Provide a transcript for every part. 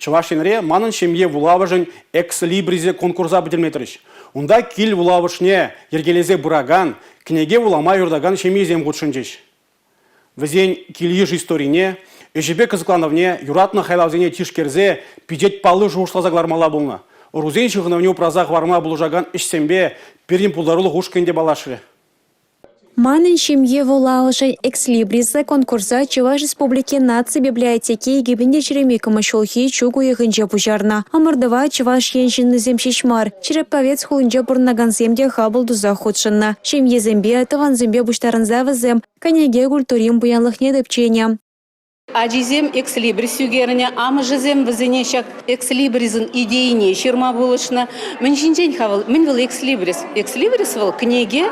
Чӑваш Енре «Манӑн ҫемье вулавӑшӗн экс-либрисӗ» конкурса пӗтӗмлетрӗҫ. Унта кил вулавӑшне йӗркелесе пыракан, кӗнеке вулама юратакан ҫемьесем хутшӑнчӗҫ. Вӗсен кил-йыш историне, ӗҫӗпе кӑсӑкланӑвне, юратнӑ хайлавсене тишкерсе пичет палли шухӑшласа кӑлармалла пулнӑ. Ӑрусен ҫыхӑнӑвне упраса хӑварма пулӑшакан ӗҫсемпе пирӗн пултарулӑх ушкӑнӗ те паллашрӗ. «Манӑн ҫемье вулавӑшӗн экслибрисӗ» конкурса Чӑваш Республикин наци библиотеки 2022 ҫулхи чӳк уйӑхӗнче пуҫарнӑ. Ӑмӑртӑва Чӑваш Ен ҫыннисем ҫеҫ мар, Череповец хулинче пурӑнакансем те хапӑл тусах хутшӑннӑ. Ҫемьесемпе, тӑвансемпе пуҫтарӑнса вӗсем кӗнеке культурин пуянлӑхне тӗпченӗ. Ачисем экслибрис ӳкернӗ, амӑшӗсем вӗсене ҫак экслибрисӑн идейине ҫырма пулӑшнӑ. Мӗн ҫинчен-ха вӑл? Мӗн вӑл экслибрис? Экслибрис вӑл кӗнеке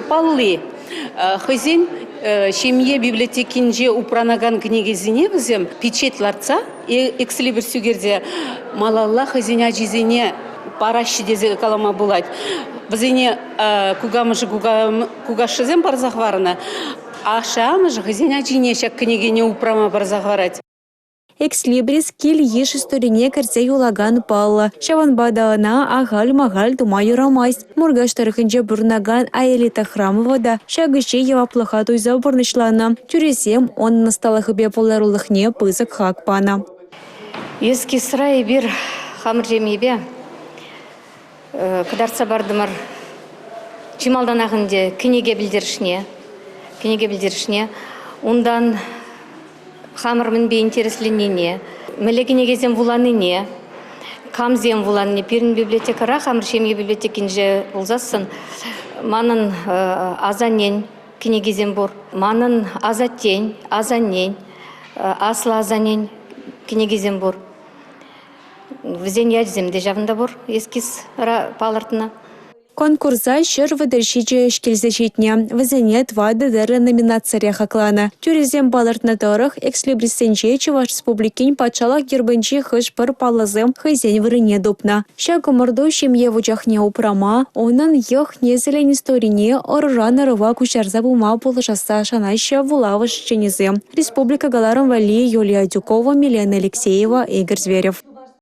палли. Хӑйсен ҫемье библиотекинче упранакан кӗнекесене вӗсем пичет лартса экслибрис ӳкерсе малалла хӑйсен ачисене параҫҫӗ тесе калама пулать. Вӗсене кукамӑшӗ кукашшӗсем парса хӑварнӑ. Ашшӗ-амӑшӗ хӑйсен ачине ҫак кӗнекене упрама парса хӑварать. Экслибрис кил-йыш историне кӗрсе юлакан паллӑ. Ҫавӑнпа та ӑна ахаль-махаль тума юрамасть. Муркаш тӑрӑхӗнче пурӑнакан Аэлита Храмова та ҫак ӗҫе яваплӑха туйса пурнӑҫланӑ. Тӳресем унӑн ӑсталӑхӗпе пултарулӑхне пысӑк хак панӑ. Эскизра эпир хамӑр ҫемьепе кӑтартса патӑмӑр. Чи малтанах ӗнтӗ кӗнеке пӗлтерӗшне, кӗнеке пӗлтерӗшне, унтан хамӑр мӗнпе интересленнине, мӗнле кӗнекесем вуланине, камсем вуланине. Пирӗн библиотекӑра, хамӑр ҫемье библиотекинче пулсассӑн манӑн асаннен кӗнекисем пур. Манӑн асаттен, асаннен, аслӑ асаннен кӗнекисем пур. Вӗсен ячӗсем те ҫавӑнта пур, эскизра палӑртнӑ. Конкурса 137 ӗҫ килсе ҫитнӗ. Вӗсене тӑватӑ тӗрлӗ номинацире хакланӑ. Тӳресем палӑртнӑ тӑрӑх, экслибриссенче Чӑваш Республикин патшалӑх гербӗнчи хӑш-пӗр паллӑсем хӑйсен вырӑнне тупнӑ. Ҫак ӑмӑрту ҫемье вучахне упрама, унӑн йӑх-несӗлӗн историне ӑруран ӑрӑва куҫарса пыма пулӑшасса шанаҫҫӗ вулавӑш ӗҫченӗсем. Республика кӑларӑм валли Юлия Адюкова, Милена Алексеева, Игорь Зверев.